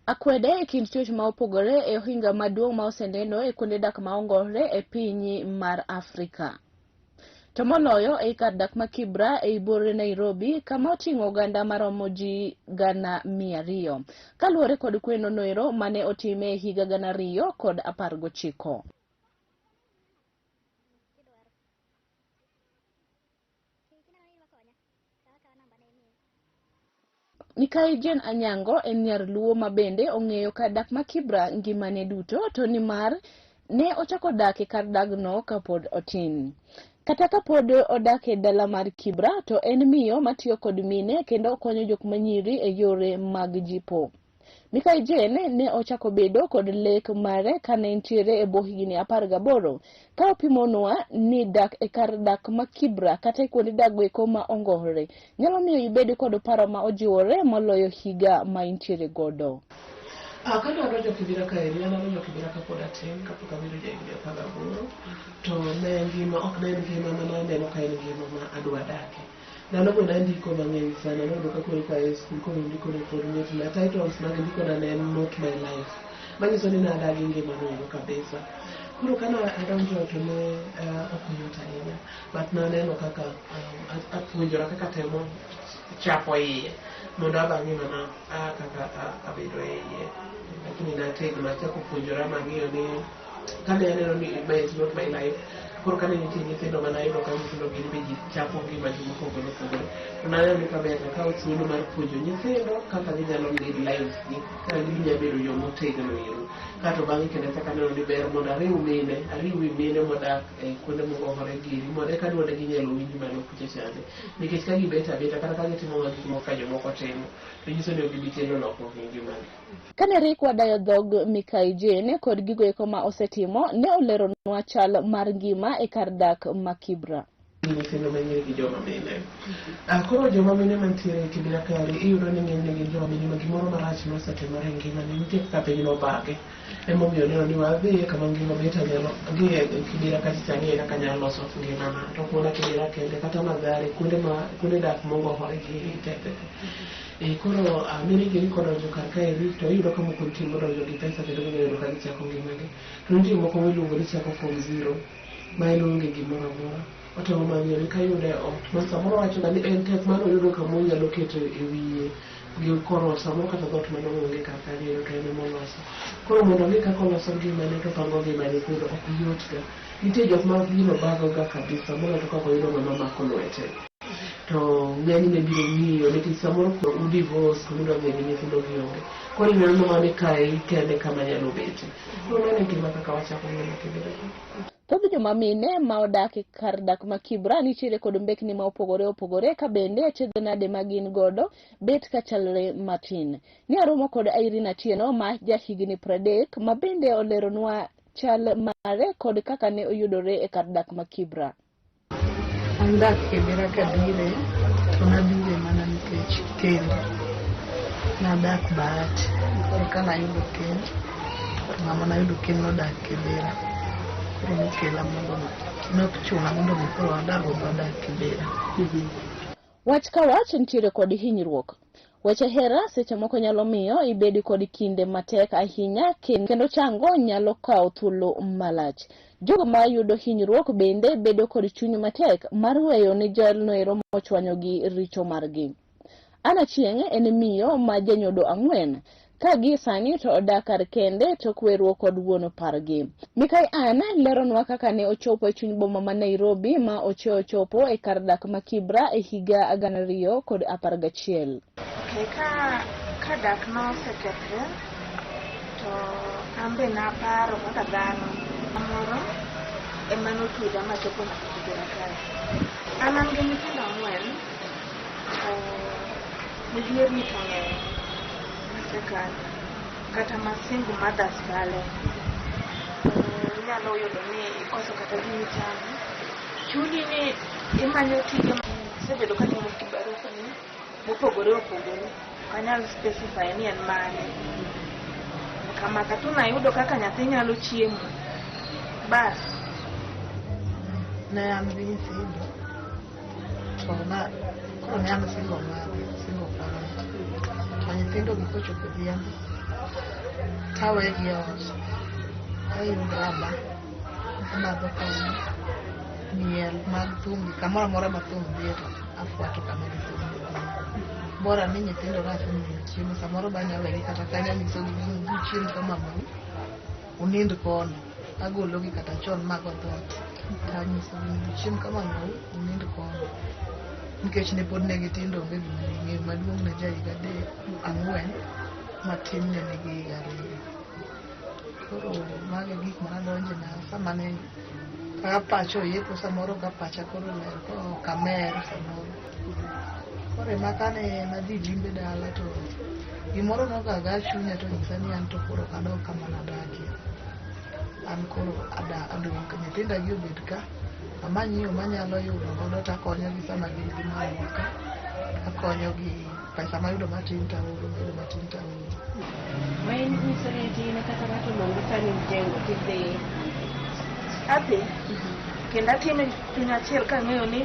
Akwede e kind chwech ma opogore e ohinga maduong' ma oseneno e kuonde dak ma ongore e piny mar Afrika. To moloyo ei kar dak ma Kibra ei buore Nairobi kama oting'o oganda maromo ji 200,000. Kaluwore kod kweno noero mane otime e higa 2019. Mikai Jane Anyango en nyar Luo ma bende ong'eyo kar dak ma Kibra ngimane duto to nimar ne ochako dak e kar dagno kapod otin. Kata kapod odak e dala mar Kibra to en miyo matiyo kod mine kendo okonyo jok manyiri e yore mag jipo. Mikai Jane ne ochako bedo kod lek mare kane entiere e bwo higni 18 ka opimonwa ni dak e kar dak ma Kibra kata e kuonde dak goeko ma ongore nyalo miyo ibed kod paro ma ojiwore moloyo higa ma intiere godo. Kane adonjo Kibera kaeri, an adonjo Kibera kapod atin, kapok abedo ja higni 18, to ne ngima, ok ne en ngima mana aneno ka en ngima ma adwa dake. Ndalogo nandiko mang'eny sana, noyudo ka koro eka e skul koro ndiko ne pod mitna. Titles mag ndikona ne en Not My Life, manyiso ni nadagi ngimano ero kabisa. Koro kane adonjo to ne ok oyot ahinya, but naneno kaka apuonjora kaka atemo chapo iye mondo aba ngimana kaka abedo e iye. Lakini nategno, achako puonjora mang'eyo ni kane aneno ni ma is not my life, koro kane nitie nyithindo mane ayudo ka nyithindo gin be ji chako ngimagi mopogore opogore, to naneno ni kaber to akawo thuolo mar puonjo nyithindo kaka ginyalo lead lives gi, kaka ginyalo bedo joma otegno ero. Kato bang'e kendo achako aneno ni ber mondo ariw mine, ariw wi mine modak e kuonde mogogore giri mondo eka dwondegi inyalo winj malo kucha chande. Nikech ka gibet abeta kata ka gitimo mana gik moko ka jomoko timo, to nyiso ni ok gibi kelo lokruok e ngimagi. Kane rik wadayo dhog Mikai Jane kod gigo eko ma osetimo, ne oleronwa chal mar ngima e kar dak ma Kibra. Nyithindo manyiri gi joma mine. Koro joma mine mantiere e Kibera kaeri iyudo ni ng'enyne gin joma mine ma gimoro marach nosetimore e ngimane nitie kaka piny nobage. Emomiyo oneno ni wadhi kama ngima bet anyalo gi e Kibera kacha cha ang'e kaka anyalo loso ngimana. To ok mana Kibera kende kata Mathare kuonde ma kuonde dak mongohore gi te te te. Koro mine gi kodonjo kar kaeri to iyudo ka moko nitie modonjo gi pesa kendo ginyalo yudo ka gichako ngimagi. To nitie moko miluongo ni chako from zero ma en oonge gimoro amora. Otemo manyo ni kayudo e ot ma samoro owacho ga ni en tek mano oyudo kama onyalo keto e wiye gi kor ot samoro kata dhoot mano onge kar kanyo to en ema oloso. Koro mondo ong'e kaka oloso ngimane to opango ngimane kendo ok yot ga. Nitie jok ma gino bago ga kabisa moloyo to kok oyudo ng'ama mako lwete. To ng'enyne biro ng'iyo nikech samoro u divorce kuma udwa dhiye gi nyithindo gi onge. Koro ineno mana ni kae kende kama nyalo betie. Koro mano e gima kaka wachako ngima Kibera ka. Thoth joma mine ma odak e kar dak ma Kibra nitiere kod mbekni ma opogore opogore ka bende achiedh nade ma gin godo bet ka chalre matin. Ne aromo kod Irene Atieno ma ja higni 30 ma bende oleronwa chal mare kod kaka ne oyudore e kar dak ma Kibra. An dak Kibera kabire to nabire mana nikech kend. Nadak Bahati. Koro ka nayudo kend, to ng'ama nayudo kend nodak Kibera. Koro nokela mondo nochuna mondo mi koro wadag wadak Kibera. Wach ka wach nitiere kod hinyruok. Weche hera seche moko nyalo miyo ibed kod kinde matek ahinya kendo chango nyalo kawo thuolo malach. Jogo ma yudo hinyruok bende bedo kod chuny matek mar weyo ne jalno ero mochwanyogi richo margi. Anna Chieng' en miyo ma janyodo 4. Ka gie sani to odak kar kende tok weruok kod wuon pargi. Mikai Ann leronwa kaka ne ochopo e chuny boma ma Nairobi ma ochewo chopo e kar dak ma Kibra e higa 2011. Okay, ka dak nosekethre to an be naparo kaka dhano moro ema notuda machopo nyaka Kibera kae. An an gi nyithindo 4 to midhierni to ng'eny masekalo kata ma single mothers kale. Inyalo yudo ni ikoso kata gima ichamo. Chuni ni imanyo tije asebedo katimo kibarua mopogore opogore. Ok anyal specify ni en mane. Kamaka tu nayudo kaka nyathi nyalo chiemo. Bas. Ne an gi nyithindo to na koro ne an single mother, single parent. nyithindo gi kochopo odhiambo tawegi e ot ayudra ba amadho kong'o miel mag thum gi kamoro amora ma thum dhiye to afuato kama gi thum dhiye. Bora ni nyithindo nasemiyo chiemo samoro be anya wegi kata kanyo anyisogi ni uchiem ka mamau unind kono agologi kata chon mago dhoot tanyisogi ni uchiem ka mamau unind kono nikech ne pod ne gitindo onge gima ne ging'eyo. Maduong' ne ja higa 4 matin ne nigi higa 2. Koro mago e gik manadonje na sama ne ka pacha oyepo samoro ka pacha koro ler ok amer samoro. Koro ema kane nadhi limbe dala to gimoro nogaga chunya to nyisa ni an to koro ok adog kama nadakie. An koro adong' ka nyithinda gi obed ka amany yo manyalo yudo godo takonyogi sama gin gi mamwa ka akonyogi pesa mayudo matin taoro mayudo matin taoro. Manyiso ni tin kata ng'ato oluongi sani mjengo tidhi. Adhi kendo atime chuny achiel kang'eyo ni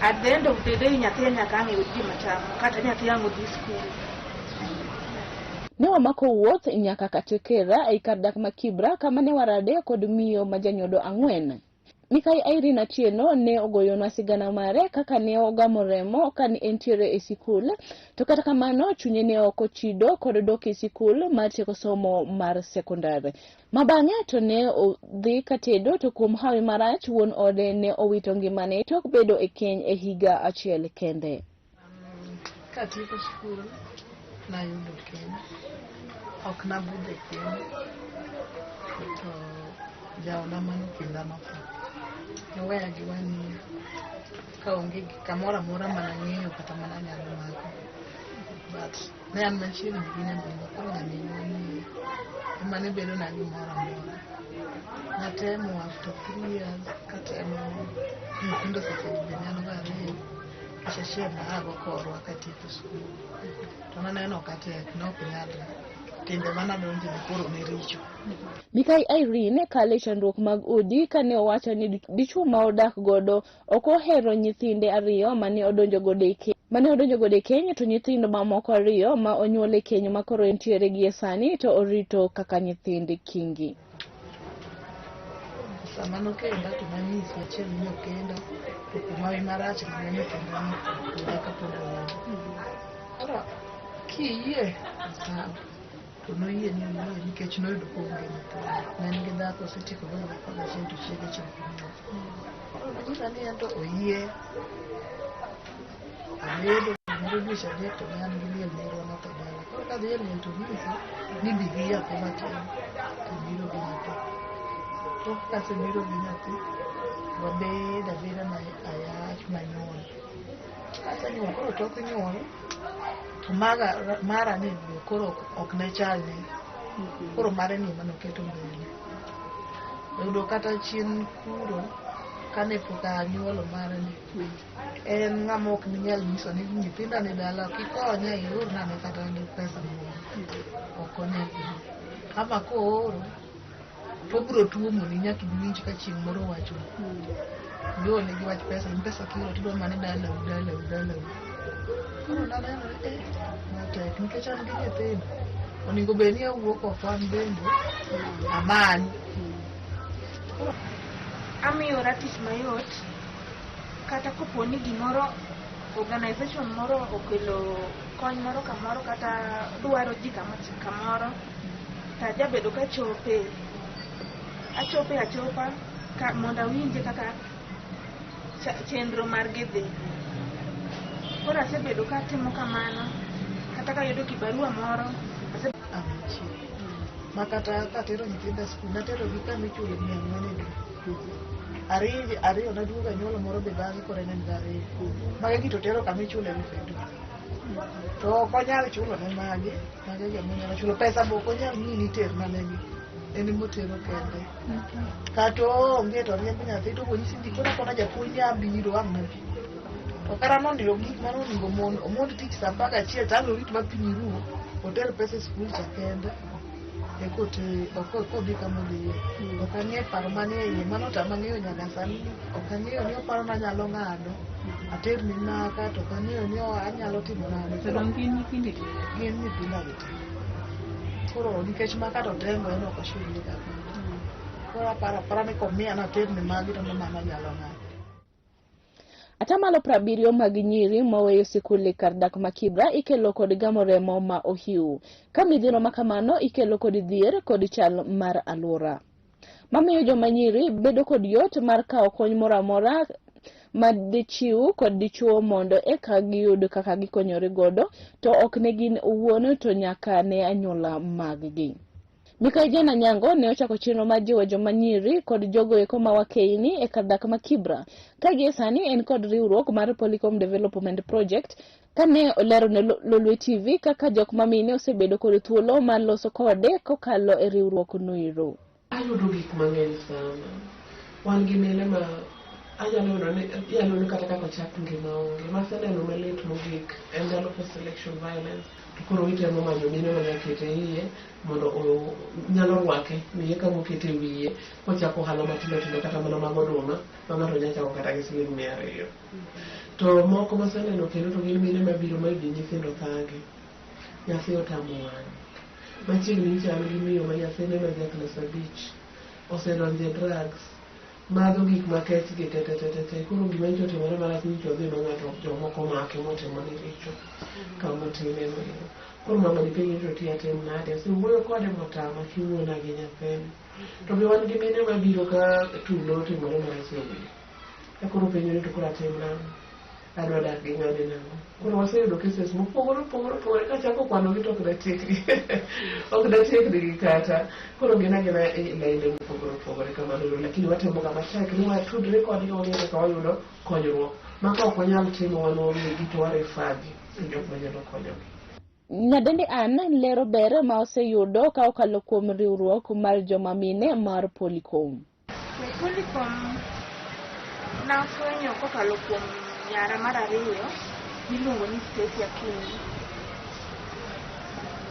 at the end of the day nyathi nyaka ang' yud gima chamo kata nyathi ang' odhi skul. Ne wamako wuoth nyaka Katekera ei kar dak ma Kibra kama ne warade kod miyo ma janyodo 4. Mikai Irene Atieno ne ogoyonwa sigana mare kaka ne ogamo remo kane entiere e sikul, to kata kamano chunye ne ok ochido kod dok e sikul mar tieko somo mar sekondar. Ma bang'e to ne odhi katedo to kuom hawi marach wuon ode ne owito ngimane tok bedo e keny e higa achiel kende. Katieko sikul nayudo keny, ok nabudho e keny to jaoda manokinda notho. Noweya gi wang'ni kaonge kamoro amora manang'eyo kata mananyalo mako. But ne an machiegni gi nyaminwa koro nyaminwa ni ema ne bedo na gimoro amora. Natemo after 3 years katemo nyithindo seche be ne an go 2 nikech achiel naago korwa katieko skul. To naneno ka tek ne ok nyalre. Timbe manadonje ne koro ne richo. Mikai Irene kalo e chandruok mag udi kane owacho ni dichuo ma odak godo ok ohero nyithinde 2 mane odonjo godo e keny to nyithindo mamoko 2 ma onyuol e keny ma koro entiere gie sani to orito kaka nyithind kingi. Sama nokenda to nanyisi achiel ni okenda to kuom hawi marach ne nyithinda notho kapod awuoyo. Koro kiyie sawa. To noyie ni oyie nikech noyudo koonge nyithindo. Ne en gi dhako osetieko go higa 11 to chiege chako nyuol. Koro nonyisa ni en to oyie abedo gimoro dweche 3 to ne an gi liel nerwa notho dala. Koro kadhi e liel to onyisa ni bi gi nyathi matin to biro gi nyathi. Tok kasebiro gi nyathi wabedo abeda ma ayach manyuol. Kasenyuol koro tok nyuol to mara ni koro ok ne chalne. Koro mare ni ema noketo mbele. Oyudo kata chien kuro kane pok anyuolo mare ni en ng'ama ok ninyal nyiso ni nyithinda ni dala kikonya iorna ne kata gi pesa moro. Ok onyal bedo. Ama kooro to obiro tuomoni nyaka iwinj ka chieng' moro owacho. Iole gi wach pesa, in pesa kioro tidwa mana ni dalau dalau dalau. Koro naneno ni matek nikech an gi nyithindo. Onego bed ni awuok oko an bende amany. Amiyora tich mayot kata kopo ni gimoro organization moro okelo kony moro kamoro kata dwaro ji kamoro to ajabedo kachope achope achopa ka mondo awinje kaka chenro margi dhi. Koro asebedo katimo kamano kata kayudo kibarua moro ma kata katero nyithinda skul naterogi kama ichulo 400 e dwe. Ariyo naduogo anyuolo moro be bang'e koro en gi 2. Mage gi to tero kama ichulo 1000 e dwe. To ok onyal chulo ne magi, mage gi ema onyalo chulo. Pesa be ok onyal miyi ni terna negi. En emotero kende. Kata oonge to riemb nyathi to bonyisi ni kona kona japuonj ni abiro ang' nabi. To kara nondiko gik mane onego omond tich saa 11 to ang' orit ma piny ruo oter pesa e skul cha kende. Eko odhi kama odhiye. Ok ang'eyo paro manie iye, mano tama ng'eyo nyaka sani. Ok ang'eyo ni oparo ni anyalo ng'ado aterni maka, to ok ang'eyo ni anyalo timo nade. To dong gin nyithindi te? Gin nyithinda gi te. Koro nikech maka to tengo en ok oshughulika kode. Koro aparo apara ni komiya naterni magi to mano anyalo ng'ado. 70% mag nyiri maweyo sikul e kar dak ma Kibra ikelo kod gamo remo ma ohiu. Ka midhiero ma kamano ikelo kod dhier kod chal mar alwora. Mamiyo joma nyiri bedo kod yot mar kawo kony moro amora ma dichiw kod dichuo mondo eka giyud kaka gikonyore godo to ok ne gin owuon to nyaka ne anyuola mag-gi. Mikai Jane Anyango ne ochako chenro mar jiwo joma nyiri kod jogo eko ma wakeini e kar dak ma Kibra. Ka gie sani en kod riwruok mar Polycom Development Project kane olero ne Lolwe TV kaka jok mamine osebedo kod thuolo mar loso kode kokalo e riwruok noero. Ayudo gik mang'eny sana. Wan gi mine ma anyalo yudo ni inyalo yudo kata kaka ochak ngima onge. Maseneno malit mogik en ndalo post election violence. To koro itemo manyo mine manya kete iye mondo nyalo rwake miye kama okete wiye kochako ohala matindo tindo kata mana mag oduma ma ng'ato nyalo chako kata gi siling 200. To moko maseneno kendo to gin mine mabiro mayudo nyithindo thage. Nyathi otamo wang'e. Machiegni nyicha an gi miyo ma nyathine ma ja klas 5 osedonjo e drugs, madho gik makech gi te te te te te. Koro gima nyicha otimore marach, nyicha odhi ma ng'ato jomoko make motimo ne richo kama otime no ero. Koro mama ni penjo to ti atim nade? Asewuoyo kode motama kiwuona gi nyathini. To be wan gi mine mabiro ka tulo otimore marach e wiye. Ka koro penjo ni to koro atim nang'o? Adwa dak gi ng'ani nang'o? Koro waseyudo cases mopogore opogore opogore kachako kwanogi to ok datiekgi. Ok datiekgi kata. Koro gin agina e lainde mopogore opogore kamano ero. Lakini watemo ga matek ni watudre kodgi wang'e kaka wayudo konyruok. Ma ka ok wanyal timo wan wawegi to wa-refer gi e jok manyalo konyogi. Nyadendi Ann lero ber ma oseyudo ka okalo kuom riwruok mar joma mine mar Polycom. Polycom nafwenyo kokalo kuom nyara mar ariyo miluongo ni Stacy Akinyi.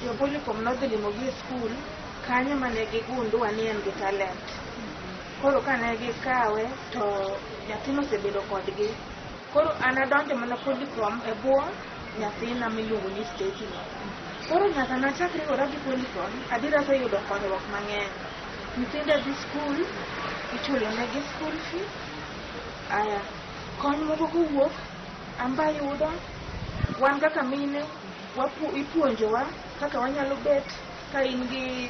Jo Polycom nodhi limogi e skul kanyo mane gigundua ni en gi talent. Koro kane gikawe to nyathino osebedo kodgi. Koro an adonjo mana Polycom e bwo nyathina miluongo ni Stacy no. Koro nyaka nachak riwora gi Polycom, adiera aseyudo konyruok mang'eny. Nyithinda dhi skul, ichulo negi school fee. Aya, kony moko kowuok, an be ayudo. Wan kaka mine, ipuonjowa kaka wanyalo bet ka in gi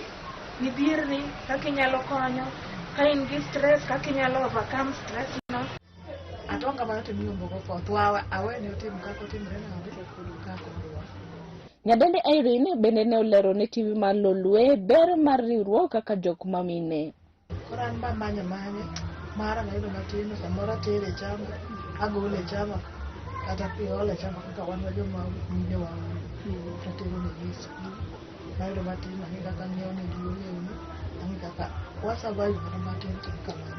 midhierni, kaka inyalo konyo, ka in gi stress, kaka inyalo overcome stress no. Atonga mano to miombo go koth wawe awene otim kaka otimre nade kaka odwa. Nyadendi Irene bende ne olero ne TV mar Lolwe ber mar riwruok kaka jok mamine. Koro an bamanyo manye mara mayudo matin, samoro atere e chama, agole e chama kata iole e chama kaka wan wa joma mine waonge tatero negi e skul. Mayudo matin ang'e kaka ang'iewo negi lewni, ang'e kaka wa survive mana matin tin kamano.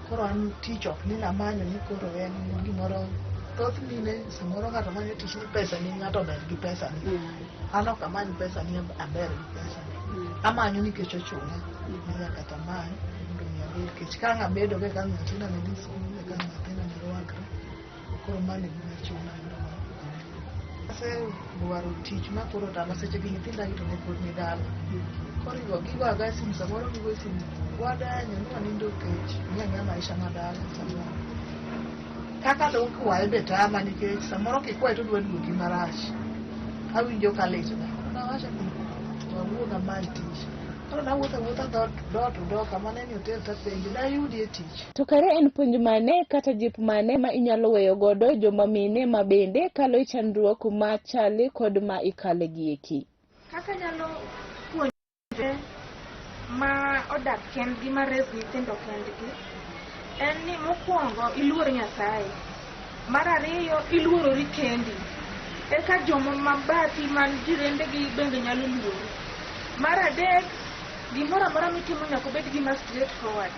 Koro an tich ok ni namanyo ni koro en gimoro. Thoth mine samoro ng'ato manyo tich ni pesa ni ng'ato ber gi pesa ni. An ok amany pesa ni aber gi pesa ni. Amanyo nikech ochuna ni nyaka to amany mondo mi abed kech ka ang' abedo go eka ang' nyathina ne dhi skul eka ang' nyathina ne rwakre. Koro mano e gima chuna mondo asedwaro tich ma koro tama seche gi nyithinda gi to ne pod ni dala. Koro gigo aga simu, samoro gigo simu wadanyo ni wanindo kech ing'e ang'eya maisha ma dala samoro. Kaka dokwaye be tama nikech samoro kikwaye to odwa duoki marach. Awinjo ka litna. Koro nawacho ni wawuog amany tich. Koro nawuotho awuotha dhoot door to door kama ne ni hotel tapenjo dayudie tich. To kare en puonj mane kata jip mane ma inyalo weyo godo joma mine ma bende kalo e chandruok ma chali kod ma ikale gieki? Kaka nyalo puonjre ma odak kendgi, ma raise nyithindo kendgi, en ni mokwongo iluor Nyasaye. Mar ariyo iluorori kendi. Eka joma mabathi man jirendegi bende nyalo luori. Mar adek, gimoro amora mitimo nyaka obed gima straight forward.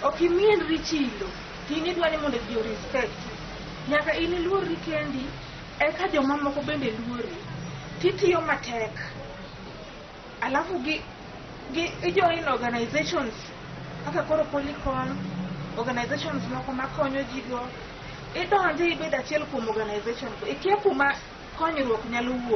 Ok imienri chilo, to in idwa ni mondo ji o respect. Nyaka in iluorri kendi, eka jomamoko bende luori. Titiyo matek. Alafu gi Gi i-join organizations kaka koro Polycom, organizations moko makonyo ji go. Idonje ibed achiel kuom organization go. Ikia kuma konyruok nyalo wuok.